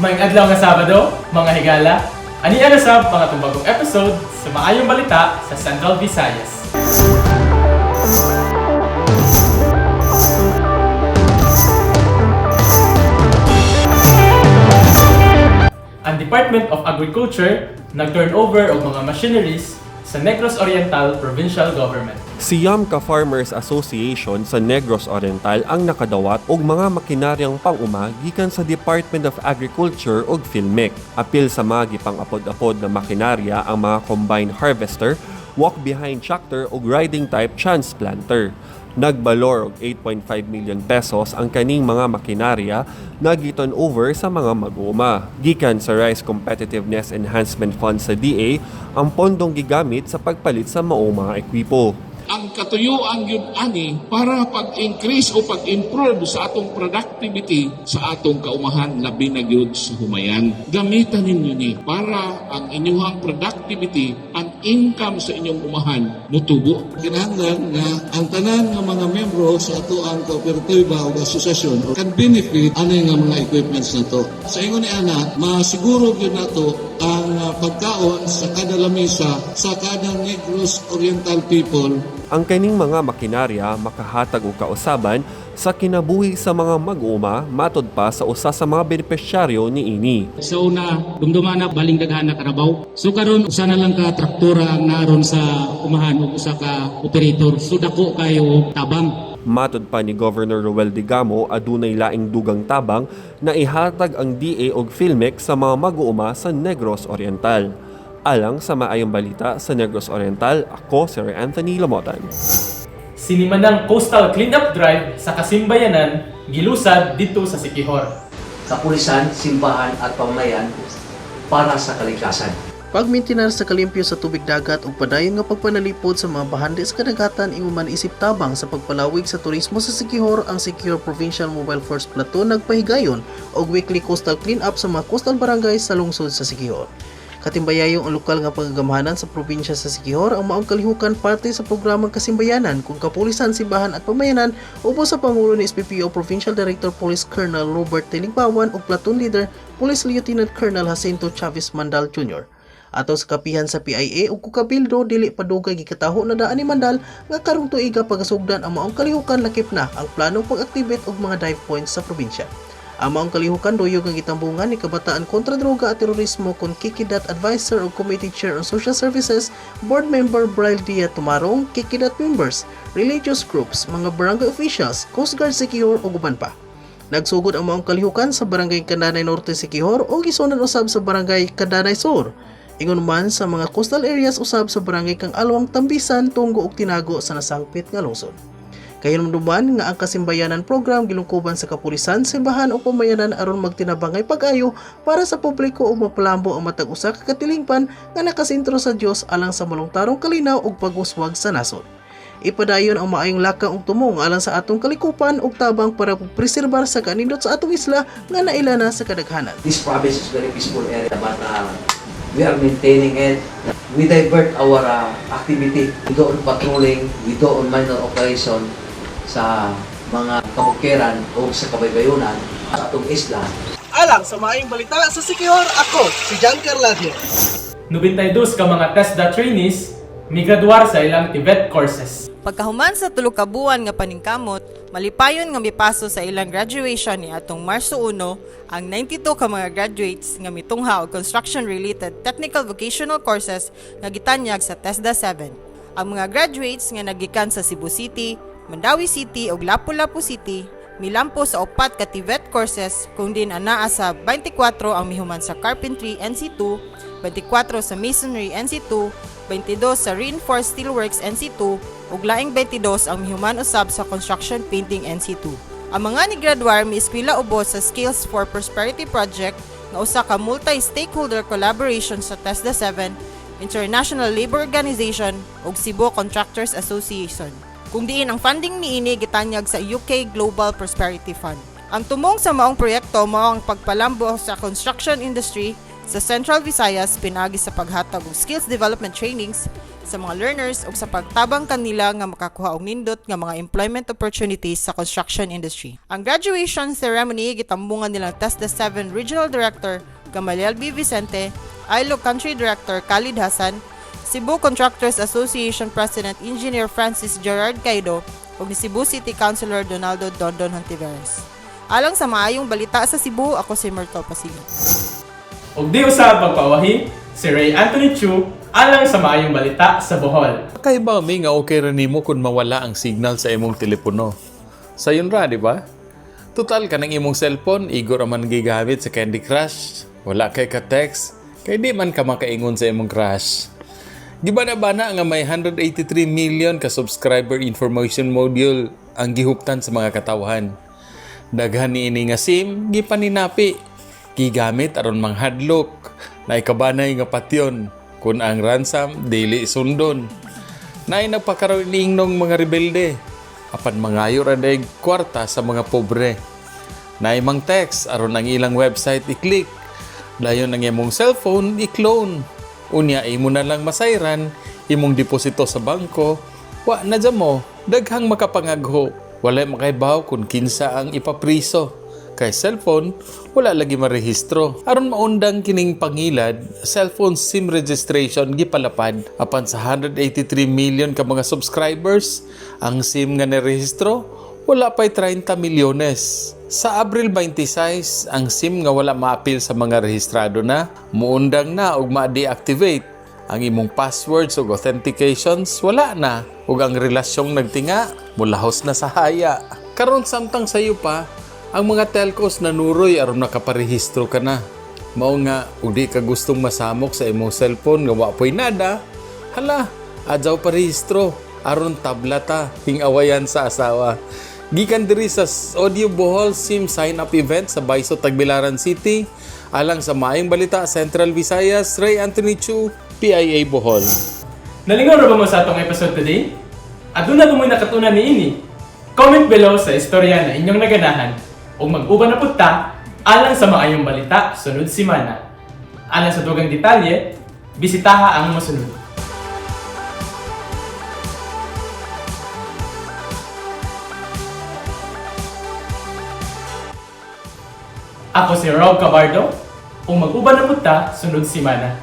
Maayong adlaw nga Sabado, mga higala. Ani na sab mga tubagong episode sa Maayong Balita sa Central Visayas. Ang Department of Agriculture nag-turnover og mga machineries sa Negros Oriental Provincial Government. Siyam ka Farmers Association sa Negros Oriental ang nakadawat og mga makinaryang pang-uma gikan sa Department of Agriculture ug PhilMech. Apil sa mga gipang-apod-apod na makinarya ang mga combine harvester, walk-behind tractor ug riding type transplanter. Nagbalor og 8.5 million pesos ang kaning mga makinarya na giturn over sa mga mag-uuma. Gikan sa Rice Competitiveness Enhancement Fund sa DA ang pondong gigamit sa pagpalit sa maong mga ekwipo. Ang katuyuan yun ani para pag-increase o pag-improve sa atong productivity sa atong kaumahan, labi na gyud sa humayan. Gamitan ninyo ni para ang inyong productivity, ang income sa inyong umahan mutubo. Kinahanglan nga ang tanan nga mga membro sa atoang kooperatiba o asosasyon can benefit ani nga mga equipments na to. Sa ingon ni ana, masiguro gyud nato ang pagkaon sa kada lamisa sa kada Negros Oriental people. Ang kaning mga makinarya makahatag og kausaban sa kinabuhi sa mga mag-uuma, matod pa sa usa sa mga benepisyaryo niini. Sa una, dumduma na baling daghan na karabaw. So karon usa na lang ka traktora ang naaron sa umahan ug usa ka operator. So dako kayo og tabang. Matod pa ni Governor Roel Degamo, adunay laing dugang tabang na ihatag ang DA og PhilMech sa mga mag-uuma sa Negros Oriental. Alang sa Maayong Balita sa Negros Oriental, ako si Roy Anthony Lamotan. Sinimanang Coastal Cleanup Drive sa Kasimbayanan gilusad dito sa Siquijor. Kapulisan, simbahan at pamamayan para sa kalikasan. Pagmintinar sa kalimpyo sa tubig dagat ug padayon nga pagpanalipod sa mga bahandi sa kadagatan ingon man isip tabang sa pagpalawig sa turismo sa Siquijor, ang Siquijor Provincial Mobile Force Platoon nagpahigayon og weekly coastal clean-up sa mga coastal barangay sa lungsod sa Siquijor. Katimbayayong ang lokal nga pagagamhanan sa probinsya sa Siquijor, ang maong kalihukan parte sa programang Kasimbayanan kung kapulisan, simbahan at pamayanan ubos sa pangulo ni SPPO Provincial Director Police Colonel Robert Tilingbawan ug Platoon Leader Police Lieutenant Colonel Jacinto Chavez Mandal Jr. Ato sa kapihan sa PIA ug Kukabildo, dili padugay gikataho na daan ni Mandal nga karong tuiga pagasugdan ang maong kalihukan, lakip na ang planong pag-activate og mga dive points sa probinsya. Ang maong kalihukan duyog ang gitambungan ni Kabataan Kontra Droga at Terorismo kon Kikidat Advisor ug Committee Chair on Social Services, Board Member Braille Dia Tumarong, Kikidat members, religious groups, mga barangay officials, Coast Guard Siquijor ug uban pa. Nagsugod ang maong kalihukan sa Barangay Candanay Norte, Siquijor ug gisundan usab sa Barangay Candanay Sur. Ingon man sa mga coastal areas usab sa Barangay Kang Alwang, Tambisan, Tunggo ug Tinago sa nasangpit nga lungsod. Kahinumduman nga ang Kasimbayanan program gilungkuban sa kapulisan, simbahan o pamayanan aron magtinabangay pag-ayo para sa publiko ug mapalambo ang matag usa ka katilingban nga nakasentro sa Dios alang sa malungtarong kalinaw ug paguswag sa nasod. Ipadayon ang maayong lakang ug tumong alang sa atong kalikupan ug tabang para preserbar sa kanindot sa atong isla nga naila na sa kadaghanan. This province is very peaceful area, but we are maintaining it. We divert our activity. We go on patrolling, we go on minor operation sa mga kabukiran o sa kabaybayunan sa atong isla. Alang sa Maayong Balita sa Siquijor, ako si John Carladio. 92 ka mga TESDA trainees migraduar sa ilang TVET courses. Pagkahuman sa 3 ka buwan nga paningkamot, malipayon nga mipaso sa ilang graduation ni atong Marso 1 ang 92 ka mga graduates nga mitungha og construction-related technical vocational courses nga gitanyag sa TESDA 7. Ang mga graduates nga nagikan sa Cebu City, Mandaue City ug Lapu-Lapu City milampo sa upat ka TVET courses kung diin anaa sa 24 ang mihuman sa Carpentry NC2, 24 sa Masonry NC2, 22 sa Reinforced Steelworks NC2 ug laing 22 ang mihuman usab sa Construction Painting NC2. Ang mga ni-graduar mieskwela ubos sa Skills for Prosperity Project nga usa ka multi-stakeholder collaboration sa TESDA 7, International Labor Organization ug Cebu Contractors Association, kung diin ang funding niini gitanyag sa UK Global Prosperity Fund. Ang tumong sa maong proyekto mao ang pagpalambo sa construction industry sa Central Visayas pinaagi sa paghatag og skills development trainings, sa mga learners ug sa pagtabang kanila nga makakuha og nindot nga mga employment opportunities sa construction industry. Ang graduation ceremony gitambungan nilang TESDA 7 Regional Director Gamaliel B. Vicente, ILO Country Director Khalid Hassan, Cebu Contractors Association President Engineer Francis Gerard Caido ug ni Cebu City Councilor Donaldo Dondon Hontiveros. Alang sa maayong balita sa Cebu, ako si Myrtle Pasiga. Ug di usab magpawahi si Ray Anthony Chu alang sa maayong balita sa Bohol. Kay mi nga okay ra nimo kung mawala ang signal sa imong telepono. Sayon ra, di ba? Total kanang imong cellphone, igo ra man gigamit sa Candy Crush. Wala kay ka-text, kay di man ka makaingon sa imong crush. Gibana-bana nga may 183 million ka subscriber information module ang gihuptan sa mga katawhan. Daghan niini nga SIM gipaninapi. Gigamit aron manghadlok. Naikabanay nga patyon kun ang ransom dili sundon. Naay nagpakaroon niingnong mga rebelde. Apan mangayo ra daig kwarta sa mga pobre. Naay mang text aron ang ilang website i-click. Dayon ang imong cellphone i-clone. Unya imo na lang masayran imong deposito sa bangko. Wa na dya mo, daghang makapangagho. Walay makaibaw kung kinsa ang ipapriso. Kay cellphone, wala lagi marehistro. Aron maundang kining pangilad, cellphone SIM registration gipalapad. Apan sa 183 million ka mga subscribers, ang SIM nga nirehistro, wala pa'y 30 milyones. Sa Abril 26, ang SIM nga wala maapil sa mga rehistrado na, muundang na og ma-deactivate. Ang imong passwords ug authentications wala na, ug ang relasyong nagtinga mulahos na sa haya. Karon samtang sayo pa, ang mga telcos nanuroy aron nakaparehistro ka na. Mao nga ug di ka gustong masamok sa imong cellphone nga wa po'y nada, hala, adyaw parehistro aron tabla ta hingawayan sa asawa. Gikan diri sa Audio Bohol SIM sign up event sa Baiso, Tagbilaran City. Alang sa maayong balita Central Visayas, Ray Anthony Chu, PIA Bohol. Nalingaw ra ba mo sa atong episode today? Aduna ba mo'y nakatunan niini? Comment below sa istorya na inyong naganahan ug mag-uban na pud ta alang sa maayong balita sunod semana. Alang sa dugang detalye, bisitaha ang mosunod. Ako si Rob Cabardo, ug mag-uban na pud ta sunod semana.